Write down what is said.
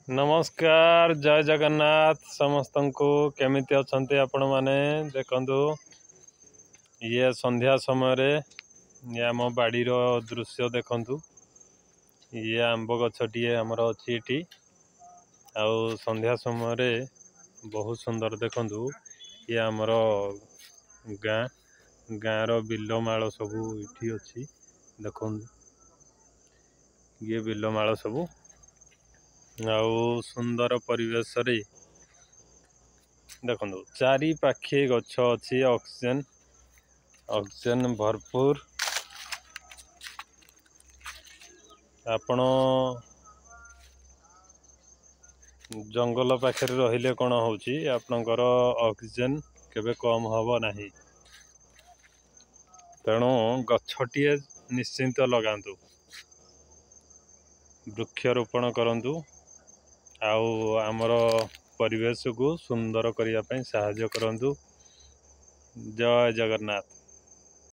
ନମସ୍କାର, ଜୟ ଜଗନ୍ନାଥ ସମସ୍ତଙ୍କୁ। କେମିତି ଅଛନ୍ତି ଆପଣମାନେ? ଦେଖନ୍ତୁ, ଇଏ ସନ୍ଧ୍ୟା ସମୟରେ ଇଏ ଆମ ବାଡ଼ିର ଦୃଶ୍ୟ ଦେଖନ୍ତୁ। ଇଏ ଆମ୍ବ ଗଛଟିଏ ଆମର ଅଛି ଏଠି, ଆଉ ସନ୍ଧ୍ୟା ସମୟରେ ବହୁତ ସୁନ୍ଦର। ଦେଖନ୍ତୁ, ଇଏ ଆମର ଗାଁ, ଗାଁର ବିଲମାଳ ସବୁ ଏଠି ଅଛି। ଦେଖନ୍ତୁ, ଇଏ ବିଲମାଳ ସବୁ ଆଉ ସୁନ୍ଦର ପରିବେଶରେ। ଦେଖନ୍ତୁ, ଚାରି ପାଖେ ଗଛ ଅଛି, ଅକ୍ସିଜେନ୍ ଭରପୁର। ଆପଣ ଜଙ୍ଗଲ ପାଖରେ ରହିଲେ କ'ଣ ହେଉଛି, ଆପଣଙ୍କର ଅକ୍ସିଜେନ୍ କେବେ କମ୍ ହେବ ନାହିଁ। ତେଣୁ ଗଛଟିଏ ନିଶ୍ଚିନ୍ତ ଲଗାନ୍ତୁ, ବୃକ୍ଷରୋପଣ କରନ୍ତୁ ଆଉ ଆମର ପରିବେଶକୁ ସୁନ୍ଦର କରିବା ପାଇଁ ସାହାଯ୍ୟ କରନ୍ତୁ। ଜୟ ଜଗନ୍ନାଥ।